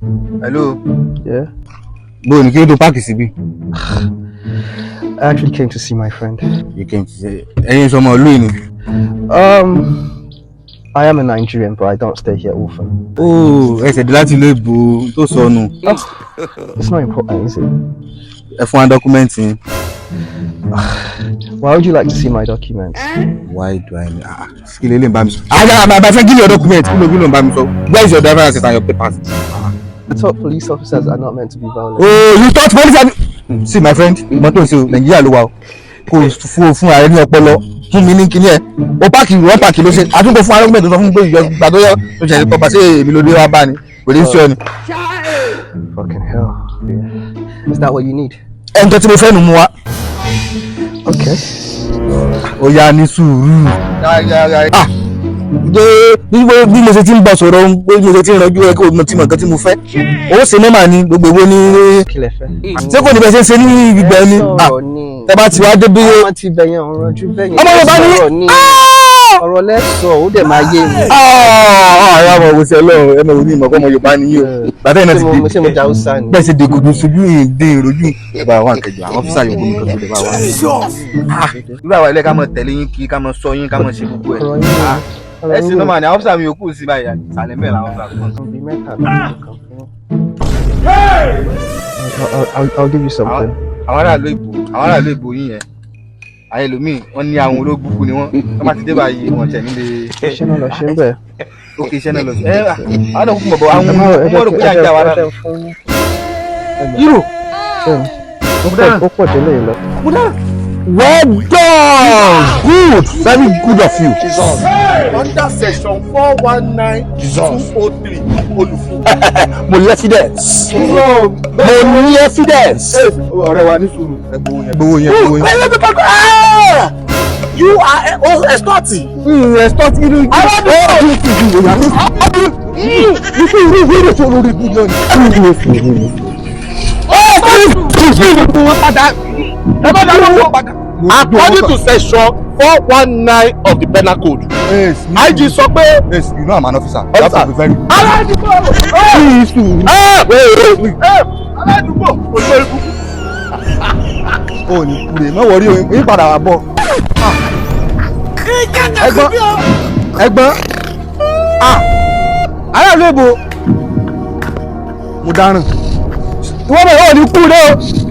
Hello. Yeah. Bó ní kí ló tó park síbí? I actually came to see my friend. You came to say ẹ̀yin sọmọ ìlú yìí ni. I am a Nigerian, but I don't stay here often. Ó ẹsẹ̀ dé láti ìlú èbó tó sọnù. It's not important, is it? Ẹ fún wa document yín. Why would you like to see my documents? Why do I need, ah, kí lè lè ń bá mi sọ? Ah, my friend, give me your document. Kí ló ń bá mi sọ? Where is your driver license and your papers? I thought police officers are not meant to be violent. Oh, you thought police are. See, my friend, mọ́tò sí o, Nàìjíríà ló wà o. Kò fún ààrẹ ní ọpọlọ fún mi ní kíní ẹ̀. O park, wọ́n park ló ṣe. Àtúntò fún arákùnrin tó sọ fún mi pé ìjọ gbà tó yọ tó ṣẹlẹ̀ kọ́ pàṣẹ èmi ló dé wá bá ni. Kò ní sí ọ ni. Fucking hell. Yeah. Is that what you need? Ẹni tó tí mo fẹ́ nu mu wa. Okay. Ó yá, ní sùúrù. Ah, bí mo ṣe ti ń bọ̀ sọ̀rọ̀, bí mo ṣe ti ń rọjú ẹ, kó o ti mọ̀ nǹkan tí mo fẹ́. Ó ṣe normal ni gbogbo èwo ní. Kí lẹ fẹ́? Ṣé kò ní bẹ́ẹ̀ ṣe ń ṣe ní ibẹ̀ ni? Ah, Sọ̀rọ̀ ni. tẹ bá ti wá dé bí. Àwọn ti bẹ̀yẹn ọ̀rọ̀ ju bẹ́yẹn. Ọmọ Yorùbá ní. Sọ̀rọ̀ ni. Ọ̀rọ̀ lẹ́sọ̀, ó dẹ̀ máa yé mi. Ààrẹ ọmọ òwò sí Ọlọ́run, ẹ mọ̀ òní ìmọ̀ kọ́ ọmọ Yorùbá ni yín o. Bàtà yìí náà ti dé. Ṣé mo jẹ́ Hausa ni? Bẹ́ẹ̀ ṣe dé gbogbo sojú ìdè ìrojú. Ẹ bá wà kẹjọ, àwọn officer yòókù mi kan tó lè bá wà. Irú àwa ilé ká mọ̀ tẹ̀lé yín kí ká mọ̀ sọ yín, ká mọ̀ ṣe gbogbo ẹ̀. Ọ̀rọ̀ yín Ẹ sì normal ni àwọn officer mi yòókù sí báyìí, ìsàlẹ̀ mẹ́rin làwọn officer kan. Bíi mẹ́ta ló ń kan fún. I'll give you something. Àwọn aráàlú ìbò yín yẹn, àwọn ẹlòmíì wọ́n ní àwọn olóògbùkún ni wọ́n bá ti dé báyìí, wọ́n tẹ̀ nílé. Iṣẹ́ náà lọ ṣe ń bẹ̀. Ókè, iṣẹ́ náà lọ sí ẹ. Àwọn náà kúkú mọ̀ bọ̀ àwọn ọmọ rò pé àjà wa rárá. Yúrò. Ó pọ̀ délé lọ. Well done, good, very good of you. Under section 419 203 olùfún. Mo ní evidence, mo ní evidence. Ọ̀rẹ́ wa, ní sùúrù, gbowó yẹn, gbowó yẹn. You are extorting. Extort inú. Aládùúgbò. Irú ìwé tó lórí ibú náà ni. Ẹ bá dá lówó padà. According to section 419 of the penal code. Yes. IG sọ pé. Yes, you know I'm an officer. You have to be very. Aládùúgbò. Aládùúgbò olórí burúkú. O ní kúrè, má wọrí o, yín padà wà bọ̀. Ẹ̀gbọ́n, ẹ̀gbọ́n, ah, aráàlú èbò, mo dáràn. Ìwọ́n bẹ̀ yóò ní kú dé o.